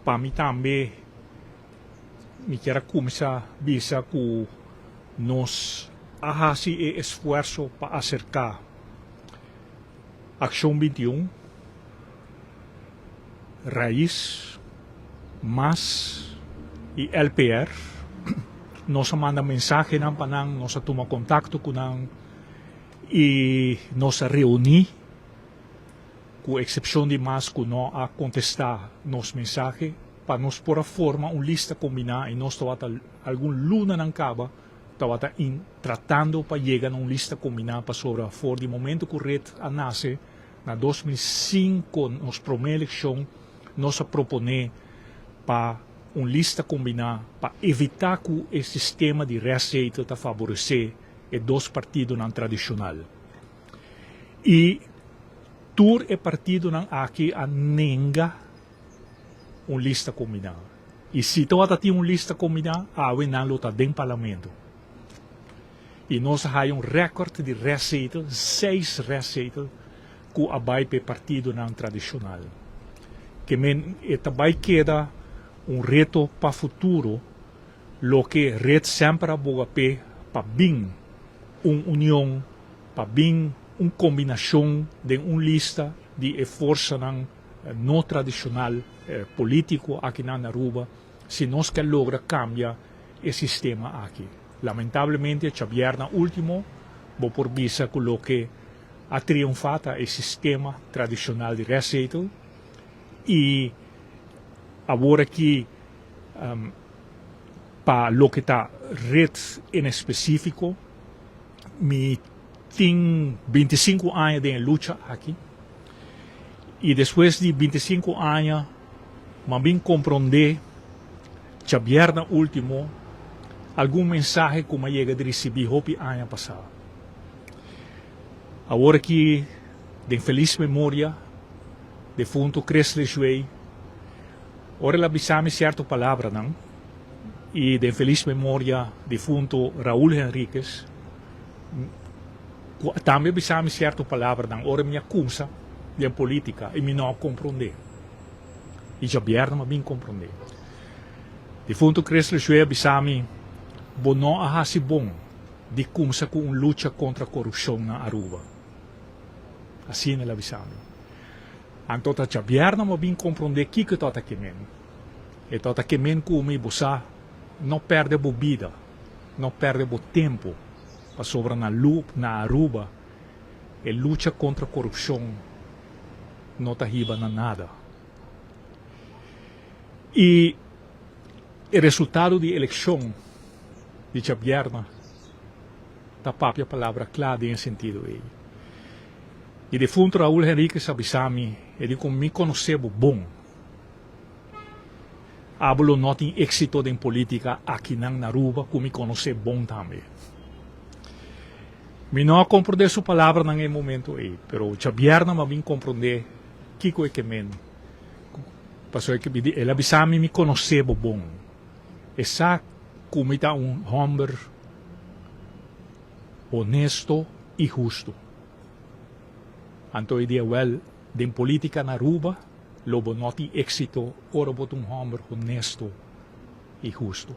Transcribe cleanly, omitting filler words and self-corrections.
Pa mi tambe mi kier a cuminsa bisa cu nos a haci e esfuerso pa acerca Accion 21, Raiz, mas y LPR. Nos a manda mensahenan pa nan, nos a tuma contacto cu nan y nos a reuni. Ku eksepshon di mas ku no a kontestá nos mensahe, pa nos por a forma un lista kombiná i nos tabata algun lunanan kaba tabata in tratando pa yega na un lista kombiná pasobra for di momento ku red a nase na 2005 nos promé elekshon nos a proponé pa un lista kombiná pa evitá ku e sistema di restzetel ta faboresé e dos partidonan tradishonal. I tur e partidonan aki a nenga un lista kombiná. I si tabata tin un lista kombiná, awe nan lo ta den parlamento. I nos a haya un rèkòrt di restzetel, seis restzetel, ku a bai pa e partidonan tradishonal. Ke men e ta bai keda un reto pa futuro, loke red semper a boga p'e pa bin un union pa bin un kombinashon den un lista di e forsanan no tradishonal polítiko akinan na Aruba si nos ke logra kambia e sistema aki. Lamentablemente djabièrna último bo por bisa ku loke a triunfá ta e sistema tradishonal di restzetel i awor aki pa loke ta red en espesífiko. Mi tin 25 aña den e lucha aki y despues di 25 aña m'a bin comprende djabierna ultimo algun mensahe cu m'a yega di ricibi hopi aña pasa. Awor aki den feliz memoria defunto Chris Lejuey ora el a bisa mi cierto palabranan, y den feliz memoria difunto Raul Henriquez, cu tambe a bisa mi cierto palabranan ora mi a cumsa den politica y mi no a comprende. Y djabièrnè mi a bin comprende. Difunto Chris Lejuez a bisa mi, Bo no a haci bon di cumsa cu un lucha contra corupcion na Aruba. Asina el a bisa mi. Anto ta djabièrnè mi a bin comprende kico e tabata ke men. E tabata ke men ku mi, bo sa, no pèrdè bo bida, no pèrdè bo tempu, pasobra na lu na Aruba e lucha kontra korupshon no ta hiba na nada. I e resultado di elekshon di djabièrnè ta papia palabra kla den e sentido ei. I defuntu Raul Henriquez a bisa mi, e di ku mi konosé bo bon. Abo lo no tin éxito den política akinan na Aruba cu mi conoce bon tambe. Mi no a comprende su palabranan e momento ey, pero djabièrnè mi a bin comprende kico e ke men. Pasobra e ke mi di, el a bisa mi, mi conoce bo bon. E sa cu mi ta un homber honesto y husto. Anto e di, wel, den política na Aruba, Lo bo no tin éxito ora bo ta un hòmber honesto i hustu.